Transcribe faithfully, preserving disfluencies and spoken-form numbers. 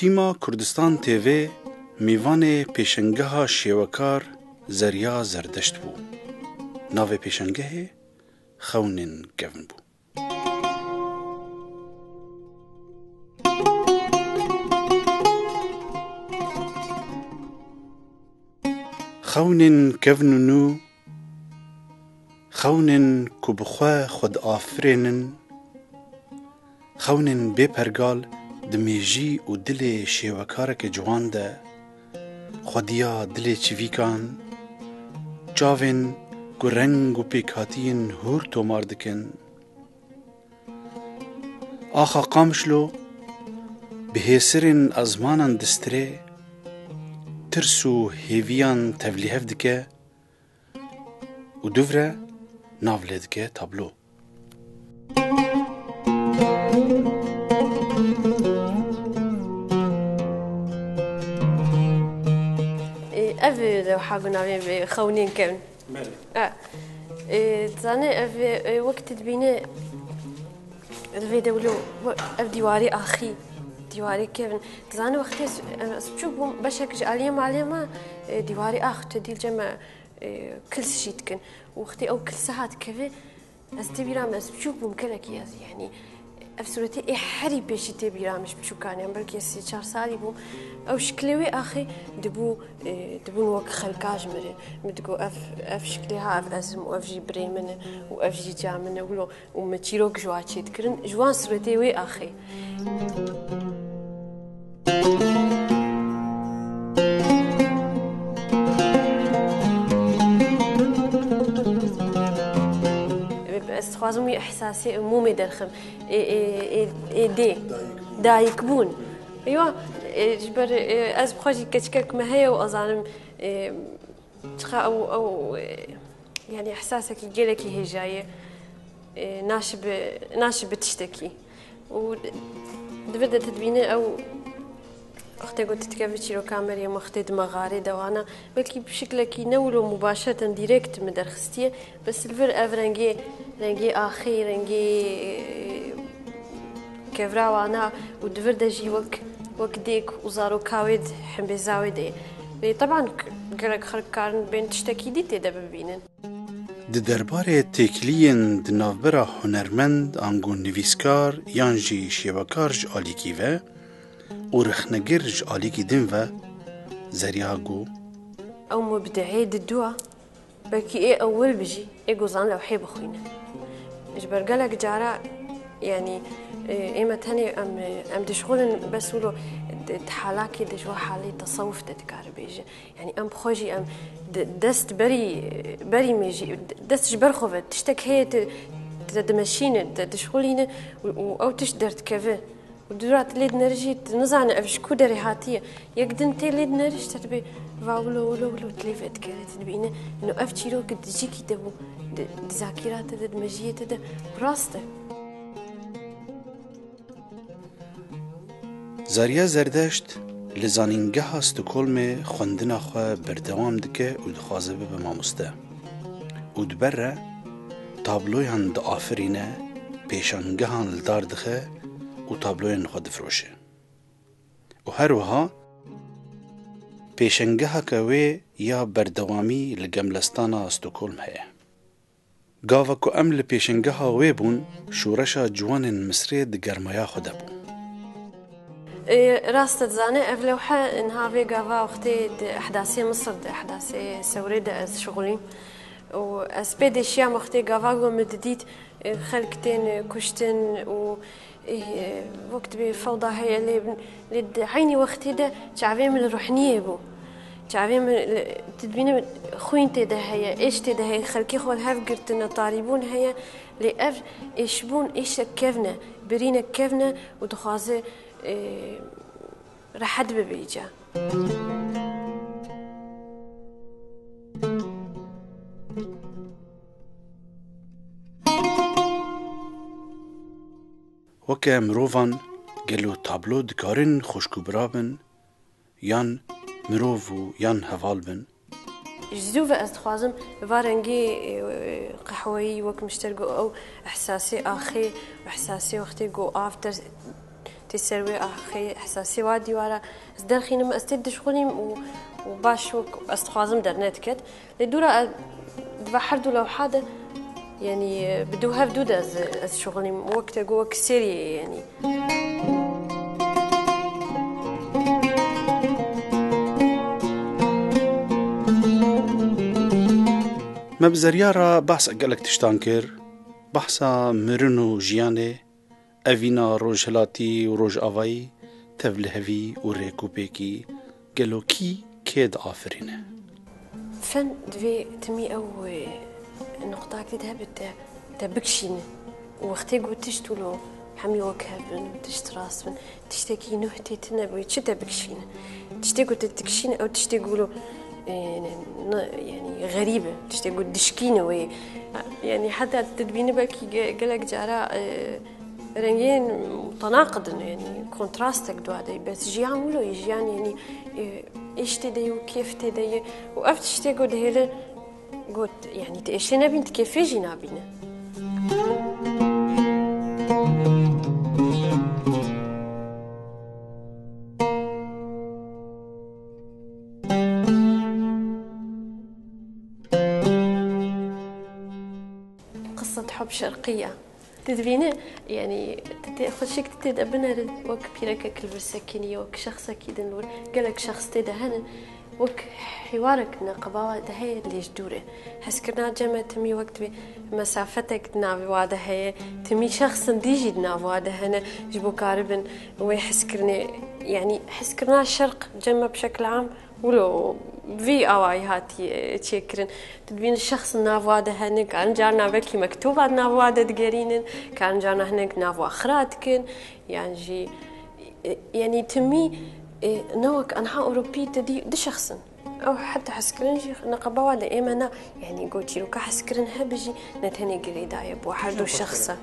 Tîma Kurdistan T V mêvanê pêşengeha şêwekar Zerya Zerdeşt bû. Navê pêşengehê Xewnên Kevn bû. Xewnên kevn û nû, xewnên ku bi xwe xwe diafirênin, xewnên bê pergal di mêjî û dilê şêwekareke ciwan de, xwediya dilê çivîkan, çavên ku reng û pêkhatiyên hûr tomar dikin. Axa Qamişlo bi hêsirên ezmanan distirê, tirs û hêviyan tevlîhev dike û dûv re nav lê dike tablo. Ev lewha ku navê bi xewnên kevn. Belê. E, e, dizane ev, e, wek tu dibîne, li vê de wilo, we-, ev dîwarê axî, dîwarê kevn. Dizane wextê ez, ez biçûk bûm, beşek ji aliyê malê me, e, dîwarê ax, te dîl cem me, e, kils jî dikin. Û wextê ew kilse hat keve, ez tê bîra me, ez biçûk bûm, gelekî ez, yanî, ev sûretê ê herî pêşî tê bîra min ji biçûkanê, em belkî ez sê çar salî bûm. Ew şiklê wê axê dibû, e, dibûn wek xelka ji min re. Min digot, ev, ev şiklê ha, ev ez im û ev jî birê min e û ev jî ca min e, wilo, û min çîrok ji wan çêdikirin, ji wan sûretê wê axê. Ez dixwazim wî ihsasê mûmê derxim. Ê, ê, ê, ê dê. Dayikbûn. Dayikbûn. Eywa, ê, ji ber, ê, ez bi xwe jî keçikek me heye û azanim, ê, çiqa ew, ew, ê, yanî ihsasekî gelekî hêja ye. Ê, naşibi, naşibi tiştekî. Û di vir de tu dibîne ew wextê ku tu dikeve çîroka Meryem, wextê dime xarê de wana, belkî bi şiklekî ne wilo mubaşereten dîrekt min derxistiye, bes li vir ev rengê, rengê axê, rengê, e, kevra wana û di vir de jî wek, wek dêk û zaroka wê di hembêza wê de ye. Lê teban gelek xelk karin bên tiştekî dî tê de bibînin. Di derbarê têkiliyên di navbera hunermend ango nivîskar yan jî şêwekar ji alîkî ve û rexnegir ji alîkî din ve, Zerya got, Ew mubdi'ê didu a, belkî ê ewil bi jî, ê gozan lewhê bixwîne. Ji ber gelek cara, yanî, e, ê me tenê em, em dişxulin bes wilo di, di halakê de ji we halê tesewuf de dikare bêje. Yanî em bi xwe jî em de-, dest berî, berî mêjî, dest ji ber xwe ve tiştek heye, tu, tu dimeşîne, tu dişxulîne û, û ew tişt derdikeve. Û dûra tu lê dinere jî tu nizane ev ji ku derê hatiye. Yek din tê lê dinere ji te dibê va wilo, wilo, wilo tu lê vedikeve, tu dibîne. Ino ev çîrok di cîkî te bû, di, di zakîra te de, di mejiyê te de rast e. Zariya Zerdeşt li Zanîngeha Stockholmê xwendina xwe berdewam dike û dixwaze bibe mamoste. Û di ber re tabloyan diafirîne, pêşangehan li dar dixe û tabloyên xwe difiroşe. Û her wiha pêşengeheke wê ya berdewamî li Gemlestana Stockholm heye. Gava ku em li pêşengeha wê bûn, şoreşa ciwanên Misrê di germaya xwe de bû. Ê, rast e, dizane, ev lewhe niha vê gava wextê di ehdasê Misir de, ehdasê sewrê de ez şixulîm. Û ez pê de şiyam wextê gava ku min didît, ê, xelk tên kuştin û, ê, wek dibê fewda heye, lê, lê di eynî wextê de çavê min li ruhniyê bû. Çavê min li, tu dibîne xwîn tê de heye, êş tê de heye, xelkê xwe li hev girtine, tarîbûn heye, lê ev êşbûn êşek kevn e, birînek kevn e û dixwaze, e, rehet bibe îca. Weke mirovan gelo tablo dikarin xweşk û bira bin, yan mirov û yan heval bin? Ji zû ve ez dixwazim va rengê, e, qehweyî wek min ji te re got ew ehsasê axê û ehsasê wextê ku av ter tê ser wê axê, ehsasê wa dîwara ez derxînim, ez tê dişxulîm û, û baş wek ez dixwazim dernediket. Lê dûra ez, di va her du lewha de, yanî, bi du hev du de ez, ez şixulîm. Wek te got, wek seriyê, yanî. Me bi Zerya re behsa gelek tiştan kir, behsa mirin û jiyanê, evîna rojhilatî û rojavayî, tevlihevî û rêkûpêkî, gelo kî kê diafirîne? Fen divê timî ew, e, nuqtakî de hebe te, te bikişîne. Û wextê ku tişt wilo hemî wek hev bin, tişt rast bin, tiştekî nuh tê tune bûye, çi te bikişîne? Tiştê ku te dikişîne, ew tiştê ku wilo, e, ne, ne, yanî xerîb e, tiştê ku dişkîne wê. Yanî heta tu dibînî belkî ge-, gelek cara, e, rengên mutenaqid in, yanî kontrastek di wa de ye. Bes jiyan wilo ye, jiyan yanî, e, êş tê de ye û kêf tê de ye. Û ev tiştê ku dihêle got, yanî tu êşê nebîn, tu kêfê jî nabîne. Qisset hub şerqiye. Tu dibîne, yanî, tu tê xweşik, tu tê de binere, wek pîrekek li vir sekinî, wek şexsekî din li wir, gelek şexs tê de hene, wek hêwarek neqeba de heye lê ji dûr e. Hezkirina cem e, timî wek divê mesafetek di navê wa de heye, timî şexsin dî jî di nav wa de hene, ji bo karibin wê hezkirinê, yanî hezkirina şerq cem e bi şekil am, Wilo vî awayî hatiye çêkirin. Tu dibînî şexs nav wa de hene, karin carna belkî mektuba nav wa de digerînin, karin carna hinek nav wa xira dikin, yan jî, e, yanî timî, e, ne wek anha Ewropî tu dî du şexs in. Ew heta hezkirin jî neqeba wa de ê me na, yanî got çîroka hezkirin hebe jî ne tenê girêdayî bo her du şexsa.